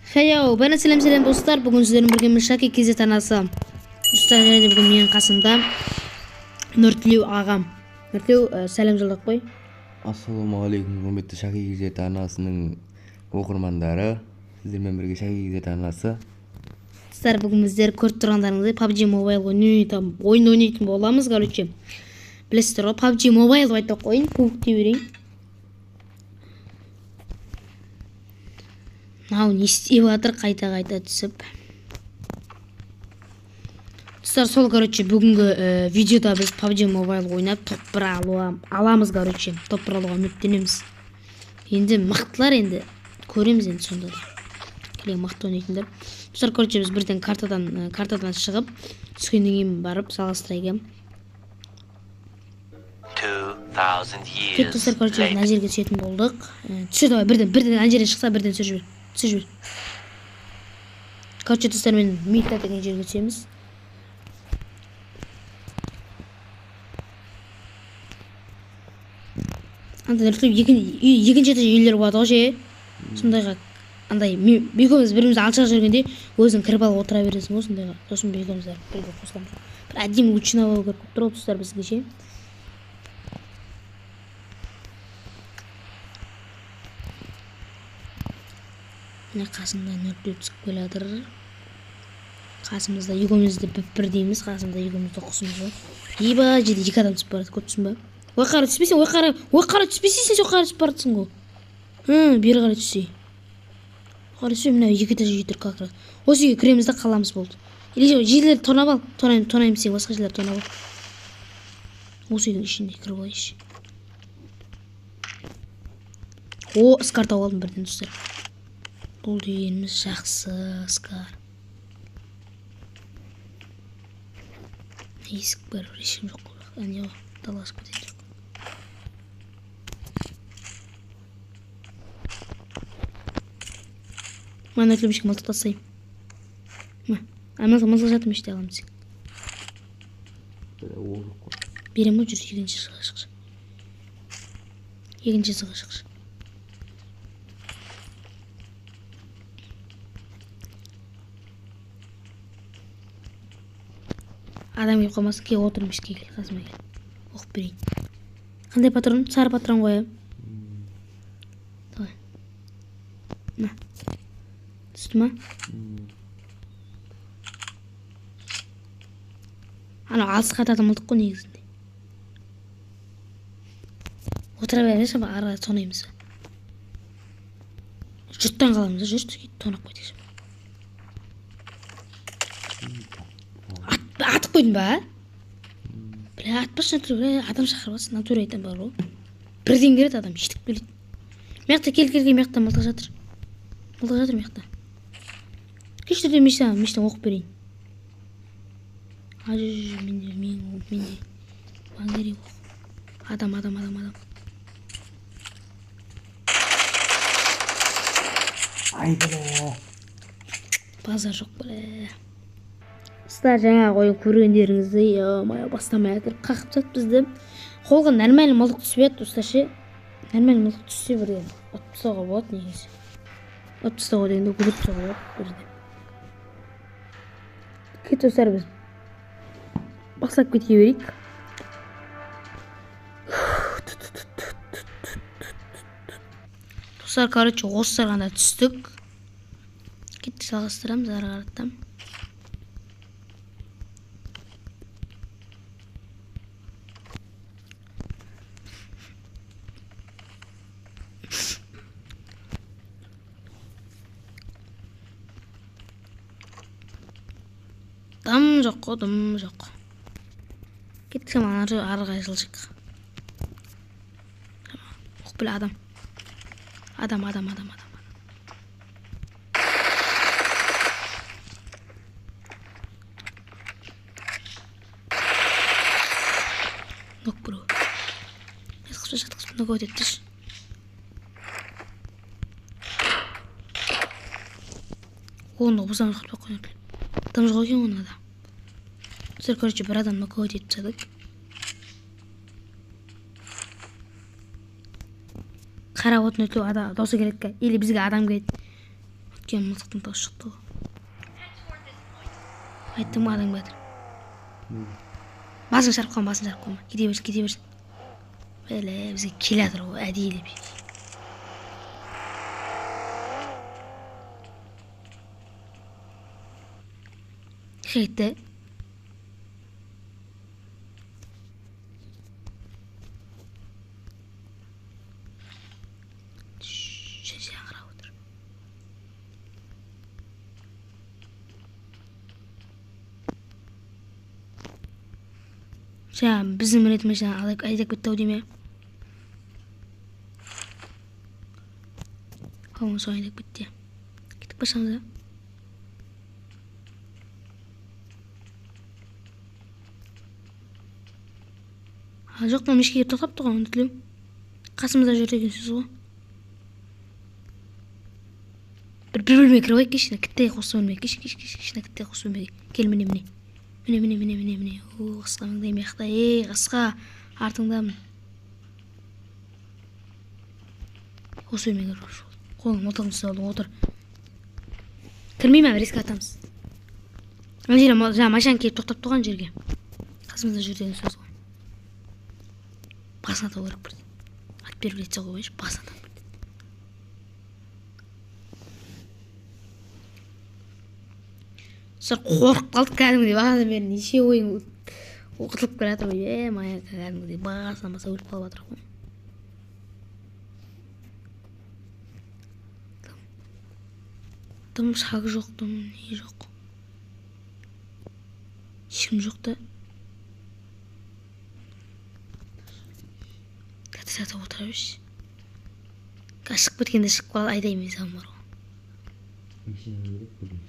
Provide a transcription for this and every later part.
Хейо, бәріне сәлем сәлем достар. Бүгін сіздермен бірге мен Шаки KZ арнасы. Достар, және де бүгін менің қасымда Нұртілеу ағам. Нұртілеу, сәлем жолдап қой. Ассалаумағалейкум, құрметті Шаки KZ арнасының оқырмандары. Сіздермен бірге Шаки KZ арнасы. Достар, бүгін біздер көріп тұрғандарыңыздай PUBG Mobile ойын ойнайтын боламыз, короче. Білесіздер ғой, PUBG Mobile деп айтып қояйын, пук дей берейін. Мынау не істеп жатыр, қайта-қайта түсіп. Достар, сол, короче, бүгінгі видеода біз PUBG Mobile ойнап топ бір аламыз, короче. Топ бір алуға үміттенеміз. Енді мықтылар енді көреміз енді сонда да. Келе мықты ойнайтындар. Достар, короче, біз бірден картадан шығып, түскеннен кейін барып салғастырайық. 2000 Кет, достар, короче, years мына жерге түсетін болдық. Түсір давай, бірден ана жерден шықса, бірден түсір жібер. Түсір жібер. Короче, достар, мен Мита деген жерге түсеміз. Анда нұртілеу екінші этаж үйлер болады ғой ше. Сондайға андай екеуміз біріміз алшақ жүргенде өзің кіріп алып отыра бересің ғой сондайға. Сосын екеуміз бірге қосыламыз. Бір әдемі лучина болу керек болып тұр ғой достар бізге ше. Міне қасымда Нұртілеу түсіп келе жатыр. Қасымызда екеуміз де бір дейміз, қасымызда екеуміз де құсымыз бар. Еба, жерде екі адам түсіп барады, көріп тұрсың ба? Ой қара түспесең, ой қара, ой қара түспесең, сен сол қара түсіп баратсың ғой. Бері қарай түссей. Қара түссей, мына екі этаж үй тұр как раз. Осы үйге кіреміз де қаламыз болды. Или жерлерді тонап ал, тонаймын сен, басқа жерлерді тонап ал. Осы үйдің ішіне кіріп алайыншы. О, скар тауып алдым бірден, достар. Бұл дегеніміз жақсы скар. Есік бар, бір ешкім жоқ қой. Әне ғой, таласып кететін жоқ. Мына ключик мылтық тастаймын. Мә, мылтық жатыр, мен іште аламын десең. Беремін ғой, жүр, екінші жылға шықшы. Екінші жылға шықшы. Адам келіп қалмасын, кел отырмын ішке, кел, қасыма кел. Оқып берейін. Қандай патрон? Сары патрон ғой, ә? Давай. На. Түсті ма? Анау алысқа ататын мылтық қой негізінде. Отыра береміз, ары қарай тонаймыз. Жұрттан қаламыз, жұрт сөйтіп тонап қойдық. Атып қойдың ба? Бля, атпашы, натура, бля, адам шақырып алсын, натура айтам бар ғой. Бірден келеді адам, жетіп келеді. Мына жақта кел, кел, кел, мына жақта мылтық жатыр. Мылтық жатыр мына жақта. Кеш түрде мештен оқып берейін. А, жүр, жүр, жүр, менде, мен, менде. Маған керек оқ. Адам, адам, адам, адам. Ай, бля. Базар жоқ, бля. Достар, жаңағы ойын көргендеріңізді, ё-моё, бастамай жатыр, қақып тастады бізді. Қолға нормально мылтық түспей жатыр, достар ше. Нормально мылтық түссе бірден ұтып тастауға болады негізі. Ұтып тастауға дегенде өліп тастауға болады бірден. Кет, достар, біз бастап кете берейік. Достар, короче, осы сарғанда түстік. Кетті, жалғастырамыз ары қарата. Дым жоқ қой, дым жоқ. Кеттік, шамалы ары қарай жылжиық. Оқ, бля, адам. Адам, адам, адам, адам. Нок, бро. Жатқызба, жатқызба, нок өтеді деші. Оны бұзамыз қырпақ қойып. Дым жоқ екен оның да. Достар, короче, бір адам нокаут етіп тастадық. Қарап отын өту, досы келеді ка, или бізге адам келеді. Күткен мылтықтың дауысы шықты ғой. Айттым ғой, адам келатыр. Басын шарп қалма, басын шарп қалма. Кете берсін, кете берсін. Бәле, бізге келе жатыр ғой, әдейілеп. Кетті. Қарап отыр. Жаңа біздің мінетін машина айдап кетті ау деймін. Ау, соны айдап кетті. Кеттік басамыз, а? Жоқ, мына мешке келіп тоқтапты ғой, оны тілеу. Қасымызда жүр деген сөз ғой. Бір бөлмеге кіріп алайық, кеші, кіттай қосып бөлмеге, кеш, кеш, кеш, кеш, кіттай қосып бөлмеге. Кел, міне, міне. Міне, міне, міне, міне, міне. О, қысқа маңдай мияқта. Ей, қысқа, артыңдамын. Осы бөлмеге кіріп алшы. Қолың мылтығын ұстап алдың, отыр. Кірмеймін, резко атамыз. Ана жерге, жаңа машина келіп тоқтап тұрған жерге. Қасымызда жүр деген сөз ғой. Басын атау керек бірден. Атып беріп кетсе қойшы, басын атау бірден. Достар, қорқып қалдық кәдімгідей, бағанадан бері неше ойын оқытылып келе жатыр ғой. Моя кәдімгідей басынан баса өліп қалып жатыр ғой. Тым шаг жоқ, тым не жоқ. Ешкім жоқ та. Тәте отыра берші. Қазір шығып кеткенде шығып қалады, айдаймын мен саған бар ғой. Машина керек бүгін.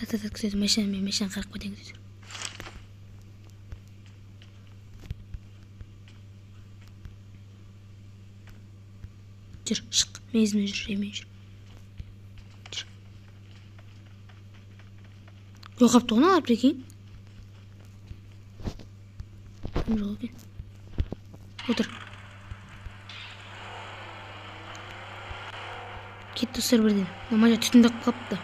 Тәте күтеді, машина, мен машинаны қарап кетейін күтеді. Жүр, шық, мен ізімен жүр, мен жүр. Жүр. Жоқ қапты ғой аналар, прикинь. Кім жоқ екен? Отыр. Кетті достар бірден. Мына машина түтіндеп қалыпты.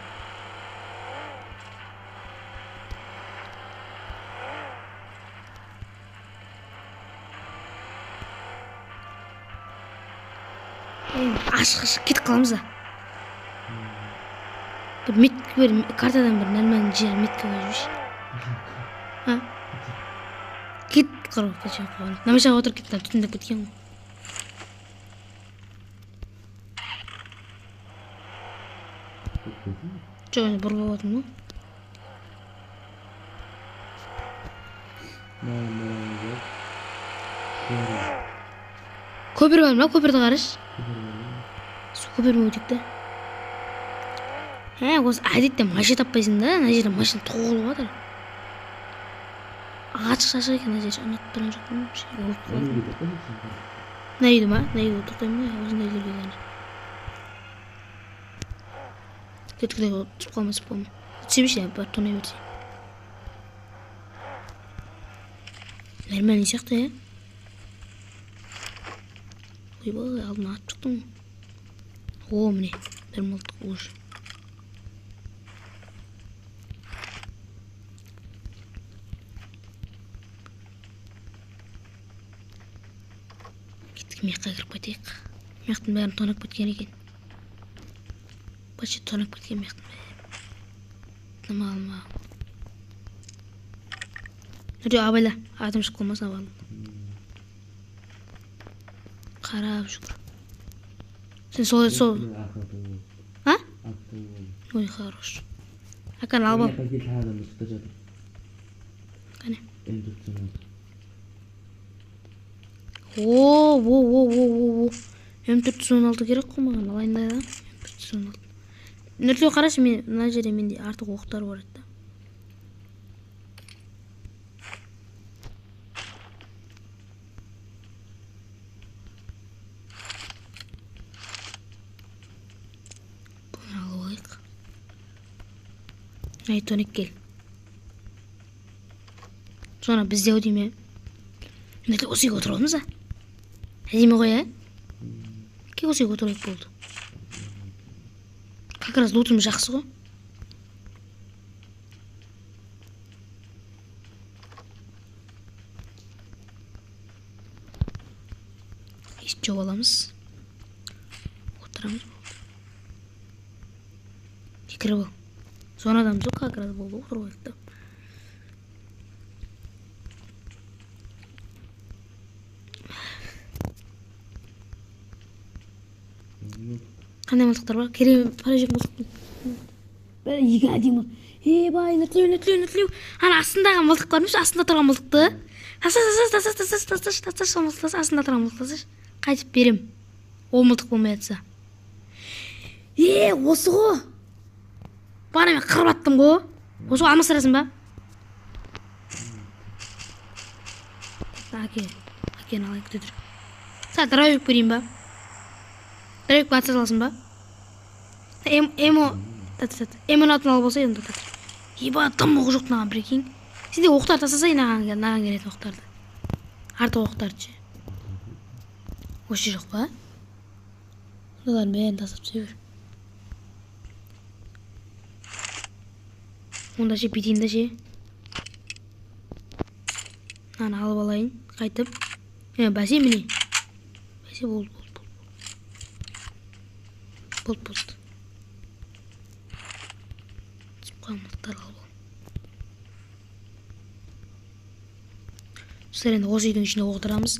Ашық ашық кетіп қаламыз да. Бір метка бер, картадан бір нормальный жер метка қойып жіберші. А? Кет қарау, кеше қойған. Мына машинаға отырып кетті, түтіндеп кеткен ғой. Жоқ, енді бұрылып жатырмын ғой. Көпір бар ма? Көпірді қарашы. Су көпірмен өтейік та. Ә, осы әдетте машина таппайсың да, ана жерде машина толып жатыр. Ашық шашық екен ана жер, ұнатып тұрған жоқпын. Мына үйді ма? Мына үйге тоқтаймын ғой, осындай үйлерге ғана. Кеттік, түсіп қалма, түсіп қалма. Түсе берші, барып тонай берсе. Нормальный сияқты, ә? Ойбай, алдына атып шықтым ғой. О, міне, бір мылтық уже. Кеттік, мияққа кіріп кетейік. Мияқтың бәрін тонап кеткен екен. Почти тонап кеткен мияқтың бәрі. Тынып алма. Нұржан, абайла, адам шығып қалмасын, абайла. Қарап жүгір. Сен сол сол. А? Ой, хорош. Акан алып ал. Қане. О, о, о, о, о, о. М416 керек қой маған, алайын да. М416. Нұртілеу, қарашы, мен мына жерде менде артық оқтар бар еді. Бұны алып алайық. Ай, тоник кел. Соны бізде ау деймін, ә? Нұртілеу, осы үйге отырамыз, а? Әдемі ғой, ә? Кел, осы үйге отырайық болды. Как Как раз лутымыз жақсы ғой. Есік жауып аламыз. Отырамыз. Кіріп ал. Зонадамыз ғой, как раз болды, отырып алайық та. Қандай мылтықтар бар? Керемет, паражек мылтық. Бәрі екі әдемі. Ебай, Нұртілеу, Нұртілеу, Нұртілеу. Ана астындағы мылтық бар ма? Астында тұрған мылтықты. Тасташы, тасташы, тасташы, тасташы, тасташы, сол мылтықты, астында тұрған мылтықты тасташы. Қайтып берем. Ол мылтық болмай жатса. Осы ғой. Бағана мен қырып аттым ғой. Осы ғой, алмастырасың ба? Әке, әкені алайық, күте тұр. Саған дробовик берейін ба? Дробовикпен ата саласың ба? М М16 алып алса енді тоқтат. Еба, дым оқ жоқ маған, прикинь. Сенде оқтар тастасай, маған келетін оқтарды. Артық оқтарды ше. Вообще жоқ па? Олардың бәрін тастап түсе бер. Онда ше, бүйтейін да ше. Мынаны алып алайын, қайтып. Бәсе міне. Бәсе болды, болды, болды. Болды, болды. Түсіп қалған мылтықтарды алып ал. Достар, енді осы үйдің ішінде отырамыз.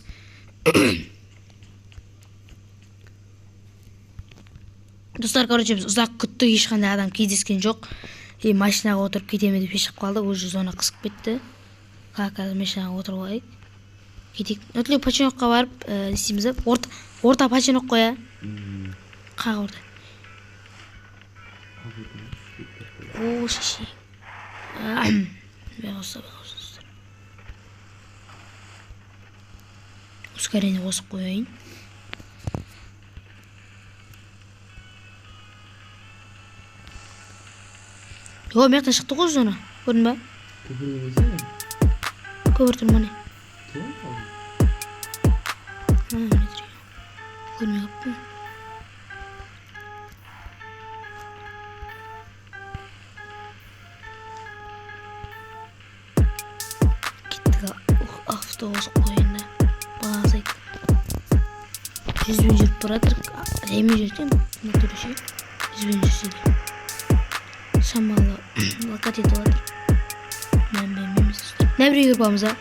Достар, короче, біз ұзақ күттік, ешқандай адам кездескен жоқ. И машинаға отырып кетемін деп шешіп қалдық, уже зона қысып кетті. Қазір машинаға отырып алайық. Кетейік. Нұртілеу Починокқа барып, не істейміз ба? Орта Починок қой, ә? Қақ орта. О, шеше. Бер осы, бер осы, достар. Ускорение қосып қояйын. О, мына жақтан шықты ғой зона. Көрдің ба? Көпір тұр міне. Міне тұр екен. Көрмей қалыппын. Кеттік, авто қосып қояйын да. Басайық. Жүзбен жүріп бара жатыр. Жаймен жүрсе, натуре ше. Жүзбен жүрсе де. Шамалы локат етіп жатыр. Мән бермейміз. Мына бір үйге кіріп аламыз, а?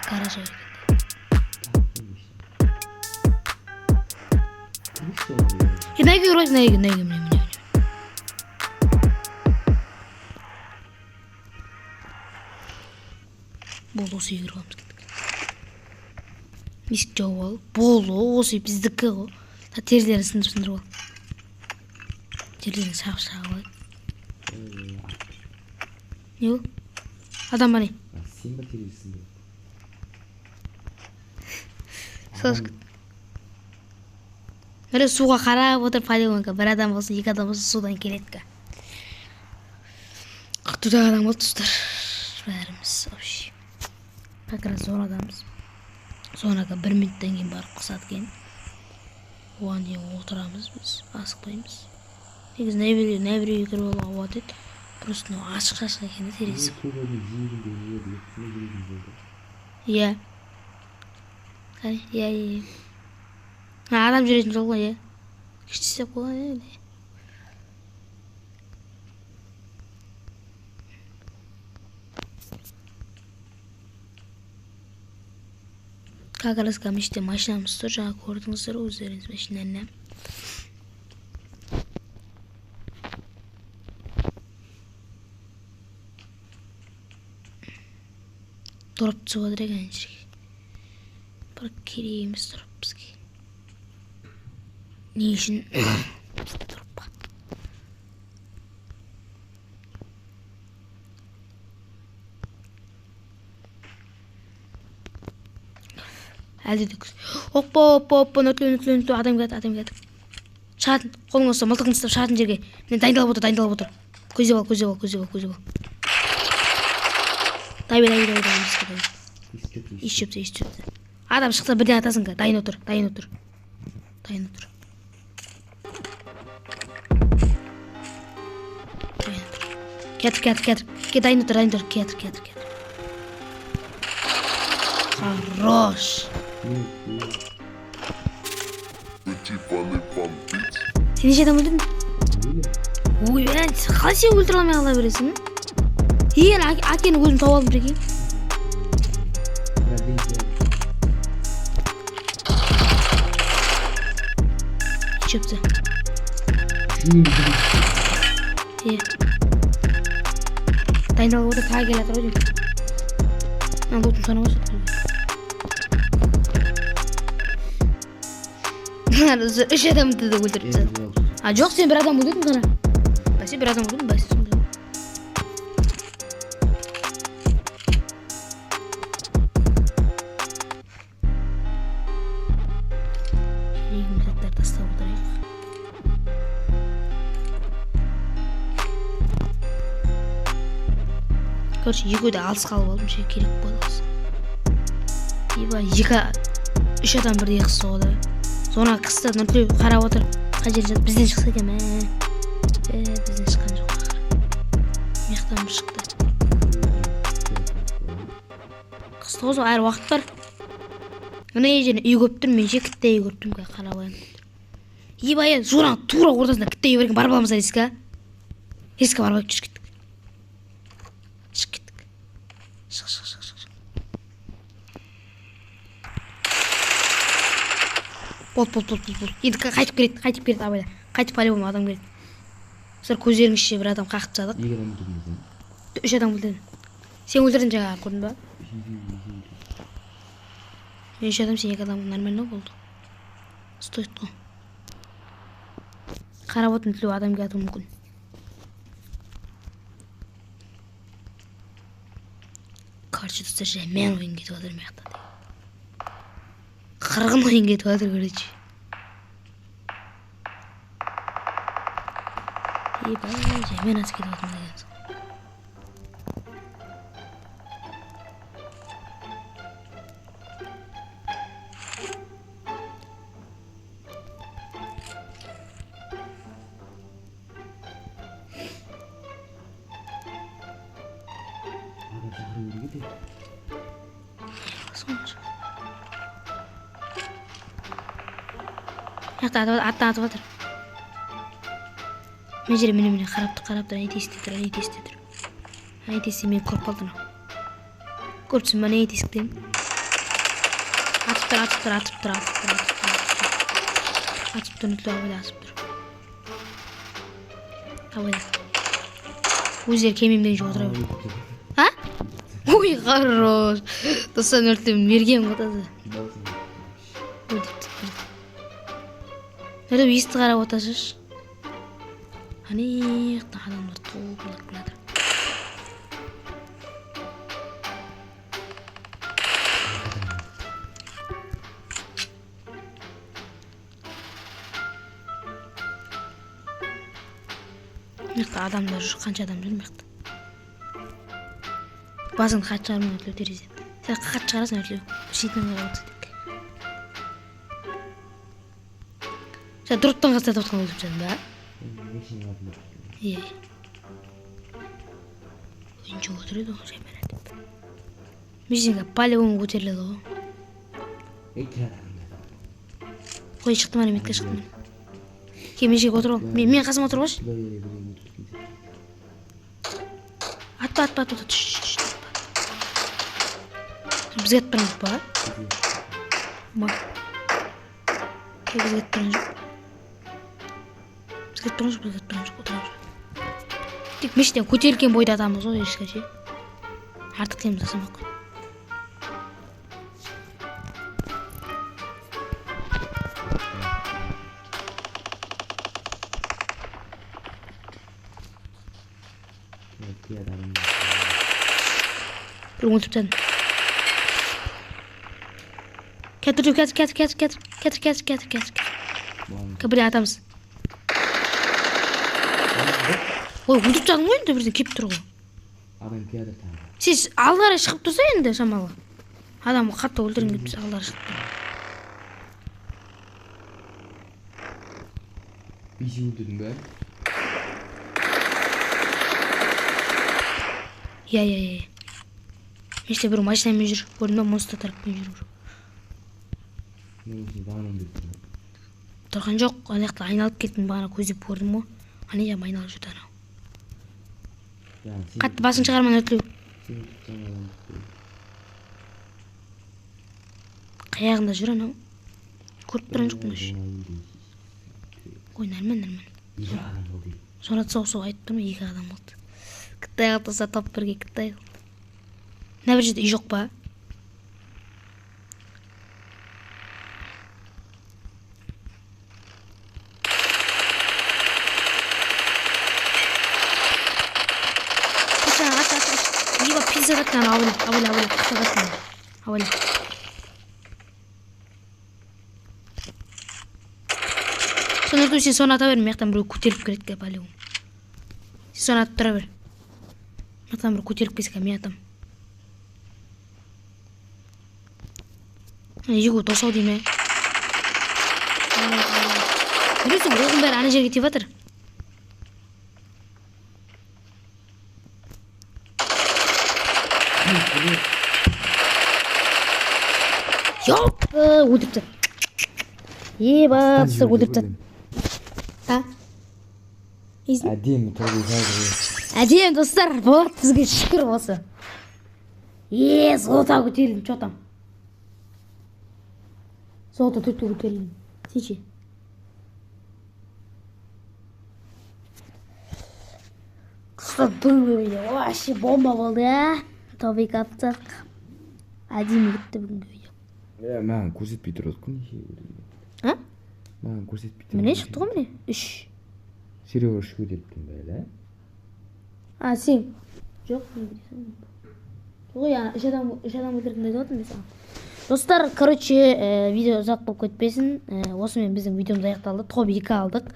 Гараж бар екен. Мына үйге кіріп алайық, мына үйге, мына үйге, міне, міне, міне. Болды, осы үйге кіріп аламыз, кеттік. Есік жауып ал. Болды, осы үй біздікі ғой. Терезелерін сындырып сындырып ал. Терезелерін шағып шағып алайық. Не ол? Адам бар не? Сен ба терезе сындырып? Сол. Бірі суға қарап отыр, полигонға. Бір адам болсын, екі адам болсын, судан келеді. Ақтөбеде адам болды, достар. Бәріміз вообще. Как раз зонадамыз. Зонаға бір минуттан кейін барып қысады екен. Оған дейін отырамыз біз, асықпаймыз. Негізі нәбір үйге кіріп алуға болады еді. Просто мынау ашық шашық екен де терезесі. Иә. Иә, иә, иә. Адам жүретін жол ғой, иә. Күшті істеп қойған, иә. Как раз камеште машинамыз тұр, жаңа көрдіңіздер өздеріңіз машинаны. Дроп түсіп жатыр екен ана жерге. Бірақ керек емес дроп бізге. Не үшін дропқа? Әлде де күз. Оппа, оппа, оппа, нөтлеу, нөтлеу, нөтлеу, адам келеді, адам келеді. Шығатын, қолыңа ұста, мылтығыңды ұстап шығатын жерге. Міне дайындалып отыр, дайындалып отыр. Көздеп ал, көздеп ал, көздеп ал, көздеп ал. Дай, дай, дай, дай, дай. Ес шөпті, ес шөпті. Адам шықса бірден атасың ка. Дайын отыр, дайын отыр. Дайын отыр. Кетір, кетір, кетір. Ке, дайын тұр, дайын тұр. Кетір, кетір, кетір. Хорош. Сен неше адам өлтірдің? Ой, қалай сен өлтіре алмай қала бересің? Егер әкені өзім тауып алдым, прикинь. Чөпті. Е. Дайындалып отыр, тағы келе жатыр ғой деймін. Ана лутын санап отыр. Үш адамды да өлтіріп тастады. А жоқ, сен бір адам өлтірдің қара. Бәсе бір адам өлтірдің, бәсе сондай. Керегіміз заттарды тастап отырайық. Короче, екеуі де алыс қалып алдым, ше керек болады осы. Еба, үш адам бірдей қысты ғой да. Соны қысты, Нұртілеу қарап отыр. Қай жерде жатыр? Бізден шықса екен, мә. Бізден шыққан жоқ ақыры. Мына жақтан бір шықты. Қысты ғой, сол әр уақыт бар. Мына жерде үй көріп тұрмын, мен ше кітте үй көріп тұрмын, қазір қарап алайын. Еба, е, жураның тура ортасында кітте үй бар екен, барып аламыз ескі. Ескі барып алайық, жүріп кеттік. Шығып кеттік. Шық, шық, шық, шық, шық. Болды, болды, болды, болды, болды. Енді қайтып келеді, қайтып келеді, абайла. Қайтып по-любому адам келеді. Сіздер көздеріңізше бір адам қағып тастадық. Екі адам өлтірдің сен. Үш адам өлтірдім. Сен өлтірдің жаңағы, көрдің ба? Мен үш адам, сен екі адам, нормально болды. Стоит қой. Қарап отырмын, тілеу адам келуі мүмкін. Короче, достар, жаман ойын кетіп жатыр мына жақта. Қырғын ойын кетіп жатыр, короче. Еба, жаман ас кетіп жатыр деген соң. Адам шақыру керек еді. Мына жақта аттан атып жатыр. Мына жерде міне, міне, қарап тұр, қарап тұр, әне тесікте тұр, әне тесікте тұр. Әне тесікте мені көріп қалды анау. Көріп тұрсың ба, әне тесіктен? Атып тұр, атып тұр, атып тұр, атып тұр, атып тұр, атып тұр. Атып тұр, Нұртілеу абайда атып тұр. Абайда. Өздері келмеймін дегенше отыра бер. А? Ой, хорош. Достар, Нұртілеу мерген ғой таза. Нұртілеу есікті қарап отырсайшы. Ане жақта адамдар топырлап келе жатыр. Мына жақта адамдар жүр, қанша адам жүр мына жақта. Басыңды қатты шығарма, Нұртілеу, терезеден. Сен қатты шығарасың, Нұртілеу. Бір шетінен қарап отырса тек. Сен дроптан қастатып отқан өлтіріп тастадың ба? Е. Өзінше отыр еді ғой, жаймен деп. Мишенька по-любому көтеріледі ғой. Қой, шықты ма, метке шықты ма? Кел, мен жерге отыр ғой. Мен қасыма отыр қойшы. Атпа, атпа, атпа, түш, түш, түш, атпа. Бізге атып тұрған жоқ па? Ма. Кел, бізге атып тұрған жоқ. Бізге атып тұрған жоқ, бізге атып тұрған жоқ, отырған жоқ. Тек мешіттен көтерілген бойда атамыз ғой, ешкі ше. Артық кеміз жасамақ қой. Бір өлтіріп тастадым. Кетір, кетір, кетір, кетір, кетір, кетір, кетір, кетір, кетір. Бірде атамыз. Ой, өлтіріп тастадым ғой енді, бірден келіп тұр ғой. Адам келеді тағы. Сен алға қарай шығып тұрса енді шамалы. Адам қатты өлтіргім келіп тұрса, алға қарай шығып тұр. Бесеуін өлтірдің бе? Иә, иә, иә. Іште біреу машинамен жүр. Көрдің бе, монстр тракпен жүр біреу. Мен сені бағана өлтірдім. Тұрған жоқ, ана жақта айналып кеттім, бағана көздеп көрдім ғой. Ана жақта айналып жүрді анау. Қатты басын шығарма, Нұртілеу. Қаяғында жүр анау? Көріп тұрған жоқпын вообще. Ой, нормально, нормально. Екі адам болды. Соны соқ айтып тұрмын, екі адам болды. Қытай қалды, топ бірге Қытай қалды. Мына бір жерде үй жоқ па? Aç, aç, aç. İyi bak, pizza katlan, abone, abone, abone, pizza katlan. Abone. Соны ұрдым, сен соны ата бер, мына жақтан біреу көтеріліп келеді деп по-любому. Сен соны атып тұра бер. Мына жақтан біреу көтеріліп келсе, мен атам. Екеуі дос ау деймін, ә? Білесің, оғың бәрі ана жерге тиіп жатыр. Ёп, өлтіріп тастады. Еба, достар, өлтіріп тастады. А? Несін? Әдемі тұрды. Әдемі, достар, болады бізге шүкір болса. Е, золото көтерілдім, чё там? Золото 4-ке көтерілдім. Сен ше? Достар, бүгінгі видео вообще бомба болды, ә? Топ екі атсақ. Әдемі кетті бүгінгі видео. Е, маған көрсетпей тұр ғой, неше көтерілген. А? Маған көрсетпей тұр. Міне шықты ғой, міне. 3. Серега 3 көтеріліп бе әлі? А, сен? Жоқ, мен білесің. Ой, ана 3 адам, 3 адам өлтірдім деп отырмын мен саған. Достар, короче, видео ұзақ болып кетпесін. Осымен біздің видеомыз аяқталды. Топ 2 алдық.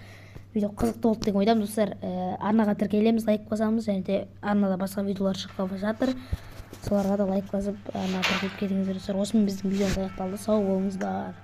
Видео қызықты болды деген ойдамын, достар. Арнаға тіркелеміз, лайк басамыз және де арнада басқа видеолар шығып жатыр. Соларға да лайк басып, арнаға тіркеліп кетіңіздер, достар. Осымен біздің видеомыз аяқталды. Сау болыңыздар.